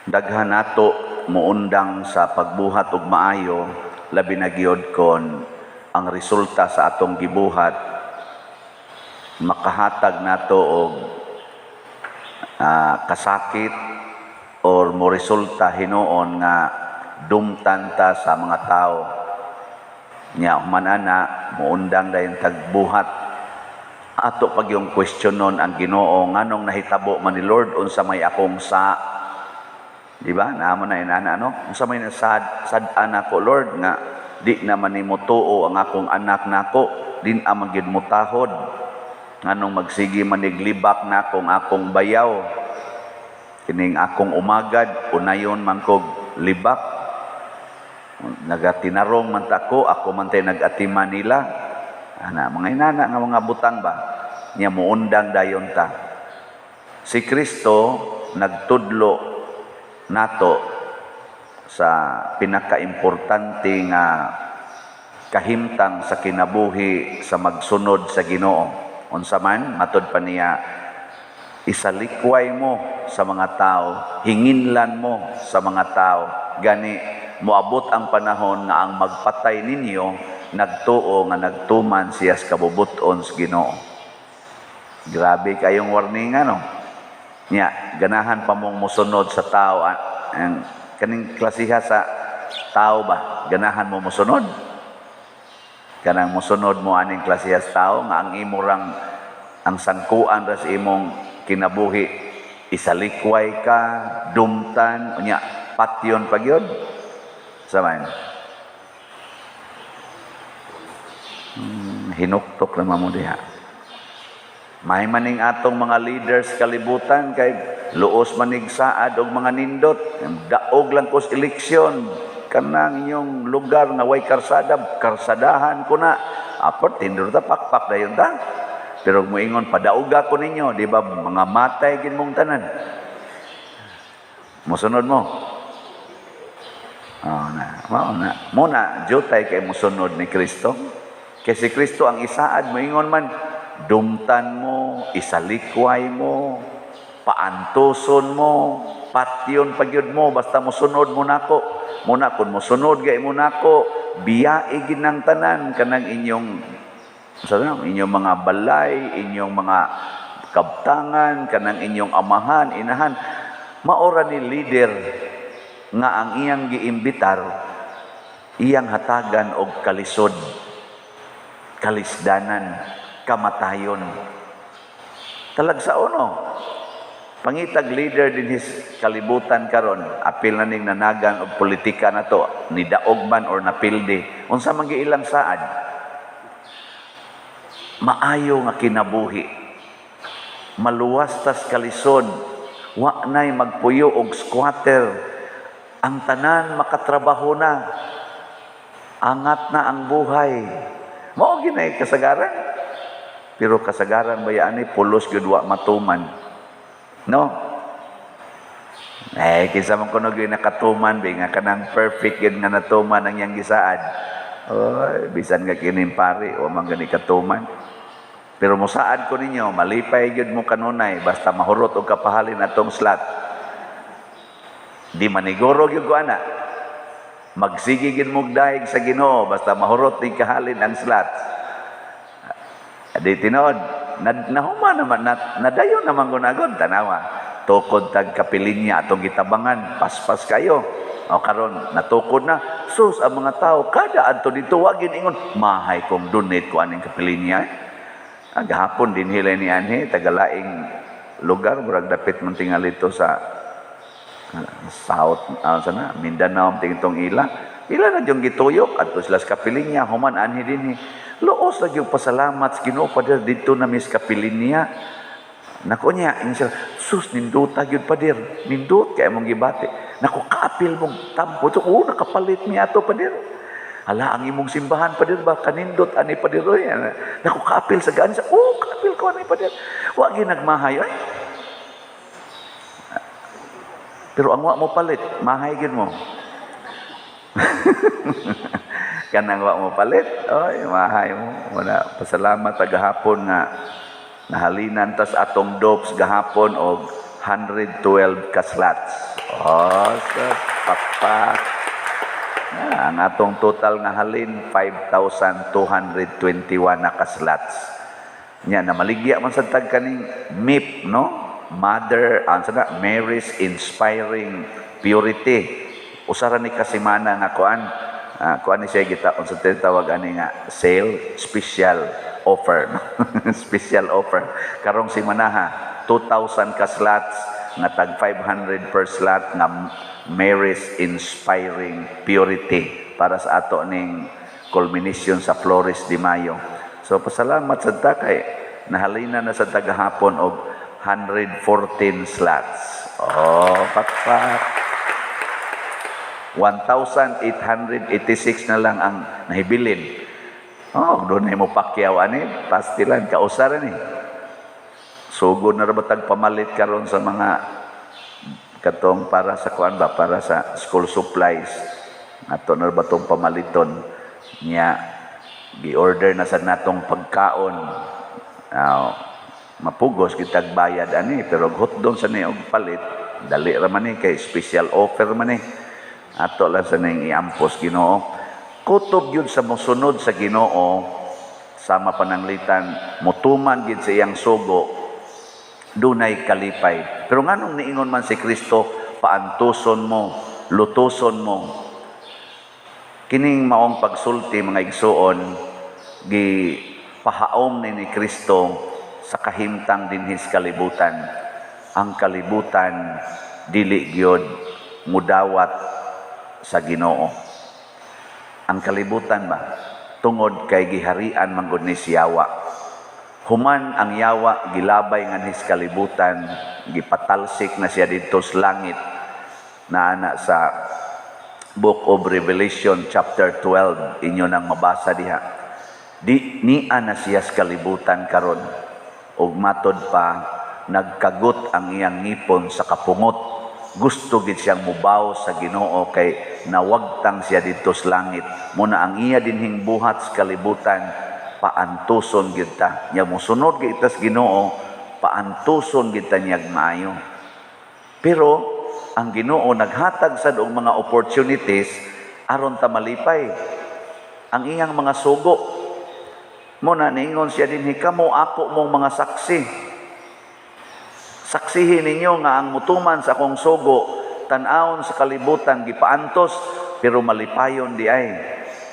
Daghan nato muundang sa pagbuhat og maayo, labi na gyud kon ang resulta sa atong gibuhat makahatag nato og kasakit or mo resulta hinuon nga dumtan ta sa mga tao. Nya human ana, muundang dayon tagbuhat, ato pag yung questionon ang Ginoo, "Nganong nahitabo man ni, Lord? Unsa may akong sa?" Di ba? Naamo na inana, no? "Unsa may nasad sad-an ako, Lord, nga di naman nimo tuo ang akong anak nako, din man gyud mo tahod? Nganong magsige man niglibak nako ang akong bayaw? Kining akong umagad, unayon man kog libak. Nagatinarong man ta ko, ako man tay nag-atiman nila." Ana, mga inana nga mga butang ba? Nya muundang dayon ta. Si Kristo nagtudlo nato sa pinakaimportante nga kahimtang sa kinabuhi sa magsunod sa Ginoo. Unsa man? Matod pa niya, isalikway mo sa mga tao, hinginlan mo sa mga tao. Gani moabot ang panahon nga ang magpatay ninyo nagtuo nga nagtuman siya sa kabubut-on sa Ginoo. Grabe kayong warning, ano? Nya, ganahan pa mong mosunod sa tao, ang kaning klasiha sa tao ba? Ganahan mo mosunod? Kanang mosunod mo aning klasiha sa tao nga ang imo rang ang sangkuan ra sa imong kinabuhi isalikway ka, dumtan, unya patyon pa gyud. Sa man? Hinuktok naman mo diha. May maning atong mga leaders kalibutan kay luos manig saad og mga nindot, daog lang kos eleksyon, kanang inyong lugar nga way karsada, karsadahan ko na. Apart tindor ta, pakpak dayon ta. Pero moingon, "Padauga ko ninyo," di ba mga matay gid mong tanan? Mosunod mo? Oh, na, mao na. Mo na jutay kay mosunod ni Kristo. Kay si Kristo ang isaad, moingon man, dumtan mo, isalikway mo, paantuson mo, patyon pagyud mo, basta mosunod mo nako. Muna kung mosunod gay mo nako, biyai gid ng tanan kanang inyong sa inyong mga balay, inyong mga kabtangan, kanang inyong amahan, inahan. Maora ni leader nga ang iyang giimbitar, iyang hatagan og kalisod, kalisdanan, kamatayon. Talagsa uno. Pangitag leader din his kalibutan karon, apil na ning nanagan og politika na to, ni daog man or napildi. Unsa man ilang saad? Maayo nga kinabuhi. Maluwas tas kalisod. Wa nay magpuyo og squatter. Ang tanan makatrabaho na. Angat na ang buhay. Mao ginay kasagaran. Pero kasagaran ba ani pulos gyud wa matuman? No? Eh, kinsa man kuno gyud nakatuman bi nga kanang perfect gyud nga natuman ang iyang gisaad? Oy, bisan nga kining pari wa man gani katuman. Pero mosaad ko ninyo, malipay gyud mo kanunay basta mahurot og kapahalin atong slot. Di maniguro gyud ko ana. Magsige gyud mo dayeg sa Ginoo basta mahurot ni kahalin ang slot. Di tinuod, na, nahuma naman, na, nadayon naman ko nagod, tanawa. Tukod tag kapilinya atong gitabangan, paspas kayo. O karon natukod na. Sus, ang mga tao, kada adto dito, wagin ingon, "Mahay kong donate ko aning kapilinya." Ah, gahapon din hila ni anhi, tagalaing lugar, murag dapit man tingali to sa South, sana, Mindanao, tingitong ila. Ila na yung gituyok, adto sila sa kapilinya, human anhi dinhi. "Luos lagi yung pasalamat sa Ginoo, pader, dito na mis kapilinya." Nako niya, ingon sila, "Sus, nindota gyud, pader, nindot kay among gibati. Nako, kaapil mong tampo, so, oh, nakapalit mi ato, pader. Hala, ang imong simbahan, pader ba, kanindot ani, pader, oy. Nako, kaapil sa gaan, oh, kaapil ko ani, pader." Wa gyud nagmahay, ay. Pero ang wa mo palit, mahay gyud mo. Kanang wa mo palit, oy, mahay mo. Wala, pasalamat ta gahapon nga nahalinan tas atong dopes gahapon og 112 ka slots. Oh, sa pakpak. Ah, ang atong total nga halin, 5,221 na ka slots. Nya namaligya man sad tag kaning MIP, no? Mother, ang sana, Mary's Inspiring Purity. Usa ra ni ka semana nga kuan, kuan ni siya kita unsa tawag ani nga sale, special offer, no? Special offer karong semanaha, 2,000 ka slots nga tag 500 per slot nga Mary's Inspiring Purity para sa ato ning culmination sa Flores de Mayo. So pasalamat sad ta kay nahalina na sa tagahapon og 114 slots. Oh, pakpak. 1,886 na lang ang nahibilin. Oh, doon mo pakyaw ani, pastilan, kausa ni. Sugod na ra ba tag pamalit karon sa mga katong para sa kuan ba, para sa school supplies. Ato na ra ba tong pamaliton niya, gi-order na sa natong pagkaon. Mapugos kitag bayad ani, pero hotdon sa ni og palit, dali ra man ni kay special offer man ni. Ato lang sa ning iampos Ginoo. Kutob gyud sa mosunod sa Ginoo, sama pananglitan mutuman gid sa iyang sugo, dunay kalipay. Pero nganong niingon man si Kristo, "Paantuson mo, lutuson mo"? Kining maong pagsulti, mga igsuon, gi pahaom ni Kristo sa kahimtang dinhis kalibutan. Ang kalibutan dili gyud mudawat sa Ginoo. Ang kalibutan ba, tungod kay giharian man gud ni si yawa. Human ang yawa gilabay nganhis kalibutan, gipatalsik na siya didto sa langit. Naa na sa Book of Revelation chapter 12, inyo nang mabasa diha. Di niya na siya sa kalibutan karon. Ug matod pa, nagkagot ang iyang ngipon sa kapungot. Gusto gid siyang mubaw sa Ginoo kay nawagtang siya didto sa langit. Muna ang iya dinhing buhat sa kalibutan, paantuson gid ta. Nya mosunod gid ta sa Ginoo, paantuson gid ta niyag maayo. Pero ang Ginoo naghatag sad og mga opportunities aron ta malipay. Ang iyang mga sugo mo na niingon siya dinhi, "Kamo ako mong mga saksi. Saksihin ninyo nga ang mutuman sa akong sugo, tan-awon sa kalibutan gipaantos, pero malipayon di ay."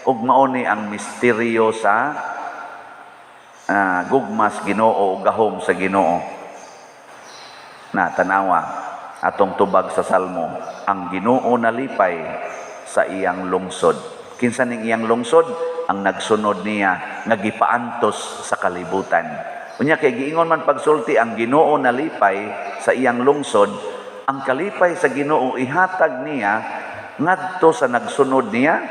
Ug mao ni ang misteryo sa gugmas Ginoo o gahom sa Ginoo. Na tanawa atong tubag sa Salmo, ang Ginoo nalipay sa iyang lungsod. Kinsa ning iyang lungsod? Ang nagsunod niya nga gipaantos sa kalibutan. Unya kay giingon man pagsulti ang Ginoo nalipay sa iyang lungsod, ang kalipay sa Ginoo ihatag niya ngadto sa nagsunod niya.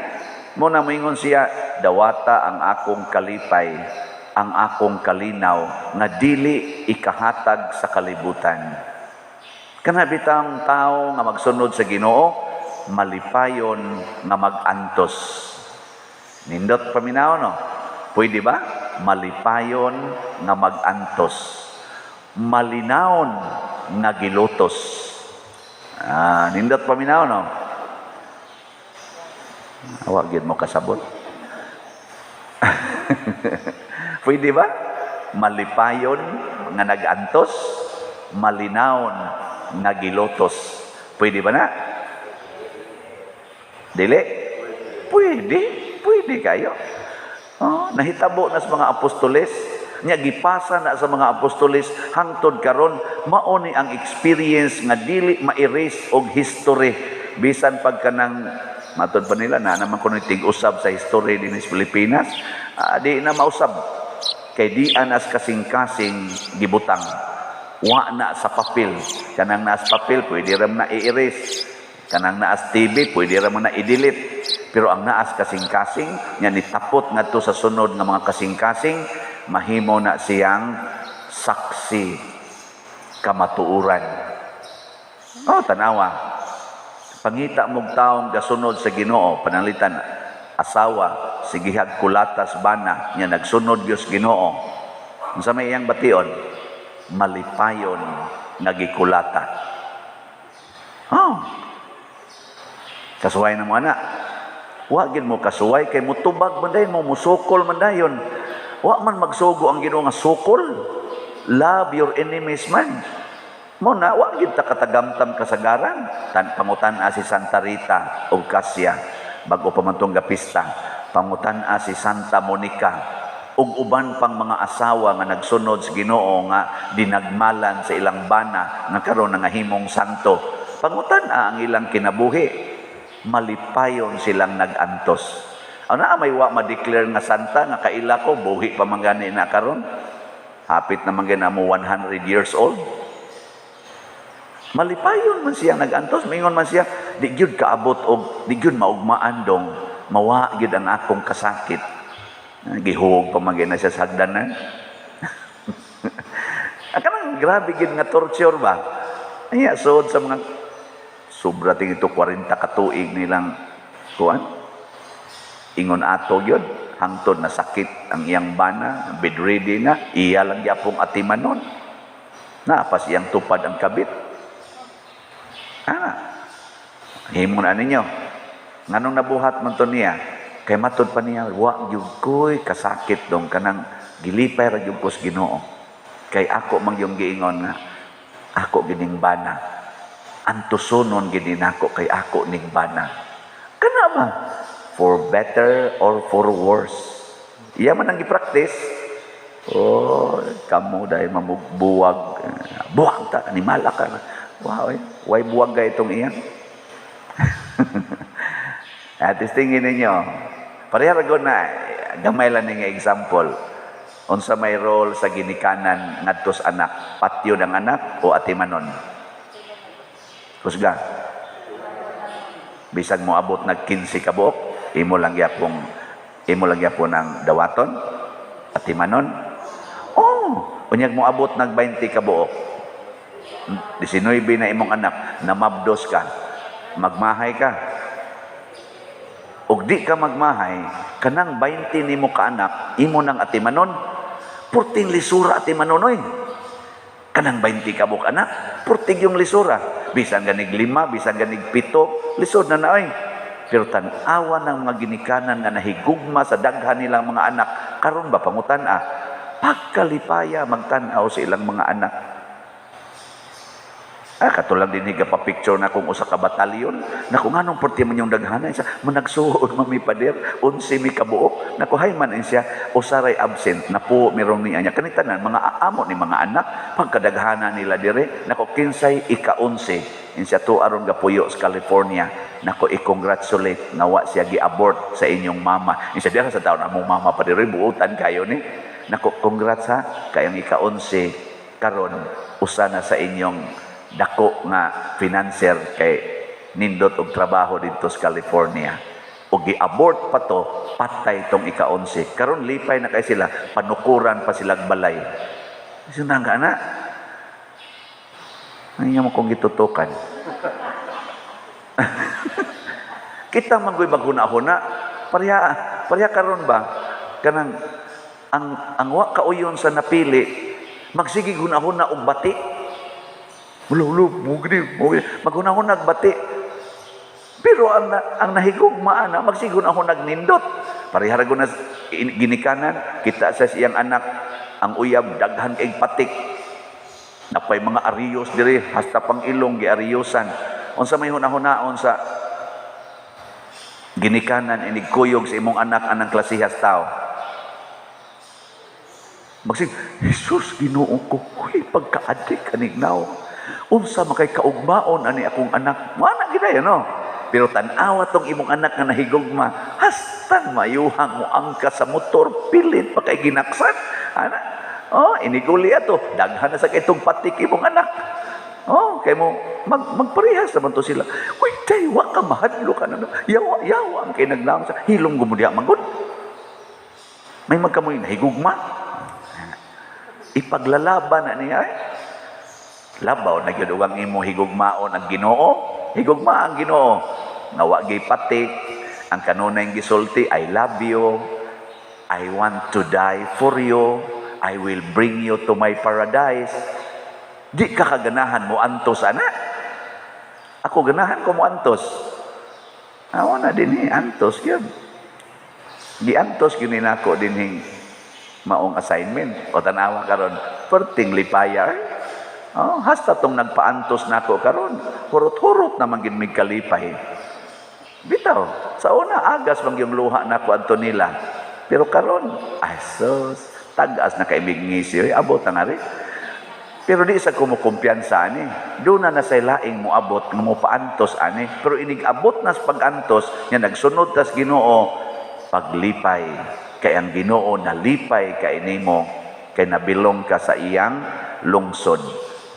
Mo na moingon siya, "Dawata ang akong kalipay, ang akong kalinaw nga dili ikahatag sa kalibutan." Kana bitang tao nga magsunod sa Ginoo, malipayon nga magantos. Nindot paminaw, no? Pwede ba? Malipayon nga magantos. Malinawon nga gilutos. Ah, nindot paminaw, no? Awa gyud mo kasabot. Pwede ba? Malipayon nga nagantos, malinawon nga gilutos. Pwede ba na? Dili? Pwede. Pwede kayo. Oh, nahitabo na sa mga apostoles. Nya gipasa na sa mga apostoles hangtod karon. Mao ni ang experience nga dili ma-erase og history, bisan pagka nang matod pa nila na naman kuno tig-usab sa history dinhi sa Pilipinas, di na mausab kay di anas kasing-kasing gibutang, wa na sa papel. Kanang naas papel, pwede ra man na i-erase. Kanang naas TV, pwede ra man na i-delete. Pero ang naas kasing-kasing nya nitapot ngadto sa sunod nga mga kasing-kasing, mahimo na siyang saksi kamatuoran. Oh, tanawa, pangita mong taong gasunod sa Ginoo, pananglitan asawa, sigihag kulatas bana nya nagsunod gyud Ginoo. Unsa may iyang bation? Malipayon nga gikulata. Oh. Kasuway na mo ana. Wa gid mo kasuway kay mutubag man dayon mo, musukol man dayon. Wa man magsugo ang Ginoo nga sukol. Love your enemies man. Mo na wa gid ta katagamtam kasagaran. Tan pangutan-a si Santa Rita og Cascia, bag-o pa man tong gapista. Pangutan-a si Santa Monica ug uban pang mga asawa nga nagsunod sa Ginoo nga dinagmalan sa ilang bana nga karon nangahimong santo. Pangutan-a ang ilang kinabuhi, malipayon silang nag-antos. Ano na may wa ma-declare nga santa nga kaila ko, buhi pa man gani na karon. Hapit naman gani mo 100 years old. Malipayon man siya nag-antos, mingon man siya, di gyud kaabot og di gyud maugmaan dong, mawa gyud ang akong kasakit. Gihuog pa man gani na siya sa hagdanan. Kanang grabe gyud nga torture ba? Anya sud sa mga sobra ting ito 40 ka tuig nilang kuan. Ingon ato gyud hangtod na sakit ang iyang bana, bedridden na, iya lang gyapong atimanon. Naapas iyang tupad ang kabit. Ah, himo na ninyo. Nganong nabuhat man to niya? Kay matud pa niya, wa gyud ko'y kasakit dong, kanang gilipay ra gyud ko sa Ginoo. Kay ako man yung giingon nga ako gining bana. Antusonon gid nako kay ako ning bana. Kana ba? For better or for worse. Iya man ang gi-practice. Oh, kamo dahil mamugbuwag. Buwag ta, animal ka. Wow, eh. Why buwag ka itong iyan? At tingin ninyo, pareha ra na, gamay lang nga example. Unsa may role sa ginikanan ngadto sa anak? Patyon ang anak o atimanon? Kusga. Bisag mo abot nag 15 ka buok, imo lang gyapon ang dawaton, atimanon. Oh, unyag mo abot nag 20 ka buok. 19 na imong anak, namabdos ka, magmahay ka. Ug di ka magmahay, kanang 20 nimo ka anak, imo nang atimanon. Purting lisura atimanon oy. Kanang 20 ka buok anak, purting yung lisura. Bisan ganig lima, bisan ganig pito, lisod na na oy. Pero tan-awa ng mga ginikanan nga nahigugma sa daghan nilang mga anak, karon ba pangutan-a, pagkalipaya magtan-aw sa ilang mga anak. Ah, katulang din higa pa picture na kung usa ka batalyon. Naku, nganong perti man yung daghanan siya, managsuod mami pader, 11 mi kabuok. Naku, hay man siya, usaray absent na po meron niya niya. Kanitanan, mga amo ni mga anak, pagkadaghana nila dire, naku, kinsay ika-11. Insiya to aron gapuyo sa California. Nako, i-congratulate nga wa siya gi-abort sa inyong mama. Insiya diha sa taon among mama pa dire, buutan kayo ni. Nako, congrats ha, kay ang ika-11 karon usa na sa inyong dako nga financer kay nindot og trabaho didto sa California. Og gi-abort pa to, patay tong ika-11. Karon lipay na kay sila, panukuran pa silang balay. Sunang ka na. Ano mo kong gitutukan? Kita man go'y maghuna-huna, pareha, pareha karon ba? Kanang ang wa kauyon sa napili, magsige huna-huna og bati. Ulo, ulo, mugni, mugni. Maghuna-huna og bati. Pero ang nahigugma ana, magsige huna-huna og nindot. Pareha ra na ginikanan, kita sa siyang anak, ang uyab daghan kay patik. Napay mga ariyos diri hasta pang ilong giariyosan. Unsa may hunahunaon sa ginikanan inig kuyog sa imong anak anang klasihas tao? Magsig, Jesus, Ginoo ko, huy, pagka-adik anig now. Unsa makay kaugmaon ani akong anak? Mana gid no? Pero tan-awa tong imong anak nga nahigugma, hastang mayuhang mo angka sa motor, pilit pa kay ginaksan. Ana, oh, iniguli ato, daghan na sa itong patik imong anak. Oh, kay mo magparehas naman to sila. Uy, day, wa ka mahadlo ka na. Yawa, yawa ang kay naglaom sa hilom gumudya magud. May magkamoy nahigugma. Ipaglalaban na niya eh. Labaw na gyud ang imo higugmaon ang Ginoo. Higugma ang Ginoo. Nga wa gyud patik ang kanunay gisulti, "I love you. I want to die for you. I will bring you to my paradise." Di ka kaganahan mo antos ana. Ako, ganahan ko mo antos. Awa na dinhi, antos gyud. Giantos gyud ni nako dinhing maong assignment. O tanawa karon, perting lipaya. Eh. Oh, hasta tong nagpaantos nako karon, hurot-hurot naman gid mig kalipay. Bitaw, sa una agas man yung luha nako adto nila. Pero karon, ay sus, tag-as na kay mig ngisi, oy, abot na nga rin. Pero di sa kumukumpiyansa ani. Doon na na say laing moabot nga mopaantos ani. Pero inig abot na sa pag-antos nga nagsunod tas Ginoo, paglipay kay ang Ginoo nalipay kay nimo kay nabilong ka sa iyang lungsod.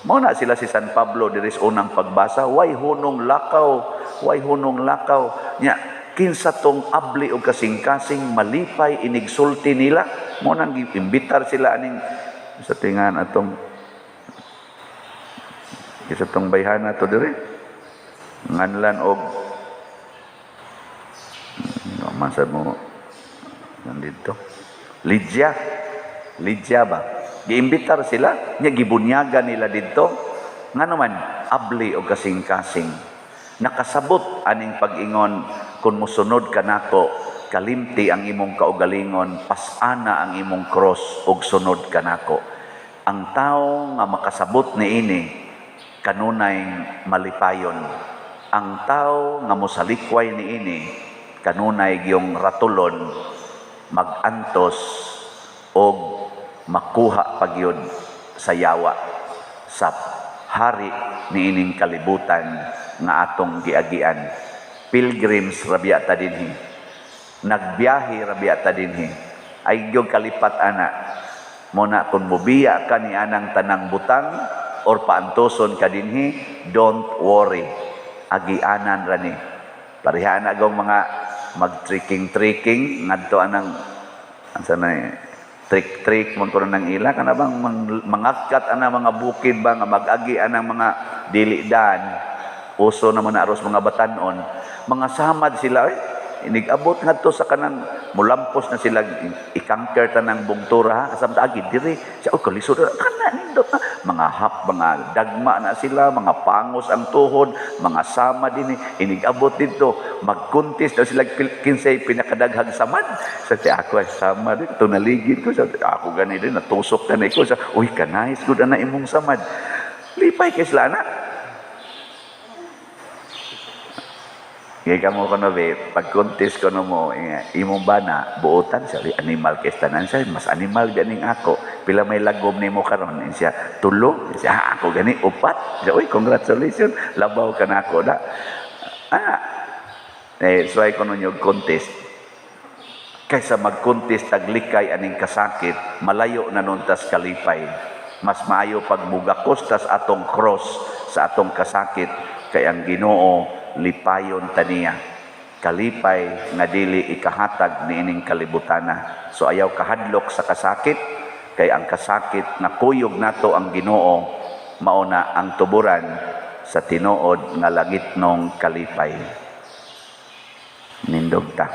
Mao na sila si San Pablo diri sa unang pagbasa, way hunong lakaw, way hunong lakaw. Nya kinsa tong abli og kasing-kasing malipay inigsulti nila. Mao nang giimbitar sila aning sa tingan atong isa tong bayhana to diri nganlan og man sa mo nandito Lydia. Lydia ba, giimbitar sila nya, gibunyagan nila didto. Ngano man abli og kasing-kasing, nakasabot aning pag-ingon, "Kung mosunod ka nako, kalimti ang imong kaugalingon, pas-ana ang imong cross ug sunod ka nako." Ang tao nga makasabot niini kanunay malipayon. Ang tao nga mosalikway niini kanunay giyong ratulon, magantos og makuha pagyud sa yawa, sa hari niining kalibutan nga atong giagian. Pilgrims ra biya ta dinhi, nagbiyahe ra biya ta dinhi. Ay gyud kalipat ana mo na kung mubiya ka ni anang tanang butang or paantoson ka dinhi, don't worry, agianan ra ni. Pareha na gong mga mag-trekking-trekking ngadto anang ansa na eh, trek-trek man kuno nang ila kana bang mangakat ana mga bukid ba nga mag-agi anang mga dili dan uso naman na aros mga batanon, mga samad sila eh. Inig-abot ngadto sa kanang mulampos na sila, ikangker tanang bungtura, kasam ta agi diri siya, oh, kalisod na kana, nindot na mga hap, mga dagma na sila, mga pangos ang tuhod, mga sama din eh. Inig-abot dito, magkuntis na sila kinsay pinakadaghang samad. Sa ti ako ay sama din ito, naligid ko sa ako gani din, natusok gani ko sa, uy, kanais gud ana imong samad. Lipay kay sila na. Kaya kamo kono be, pag contest kono mo, imong bana, buotan siya, animal kay tanan siya, mas animal ganing ako. Pila may lagom nimo karon? Siya, tulo. Siya, ah, ako gani, upat. Siya, uy, congratulations, labaw ka na ako da. Ah, eh, so ay kono nyo contest. Kaysa mag-contest taglikay aning kasakit, malayo na nun tas kalipay. Mas maayo pag mugakos tas atong cross sa atong kasakit, kay ang Ginoo lipayon taniya. Kalipay nga dili ikahatag niining kalibutana. So ayaw kahadlok sa kasakit, kay ang kasakit nga kuyog nato ang Ginoo, mao na ang tuburan sa tinuod nga langitnong kalipay. Nindog ta.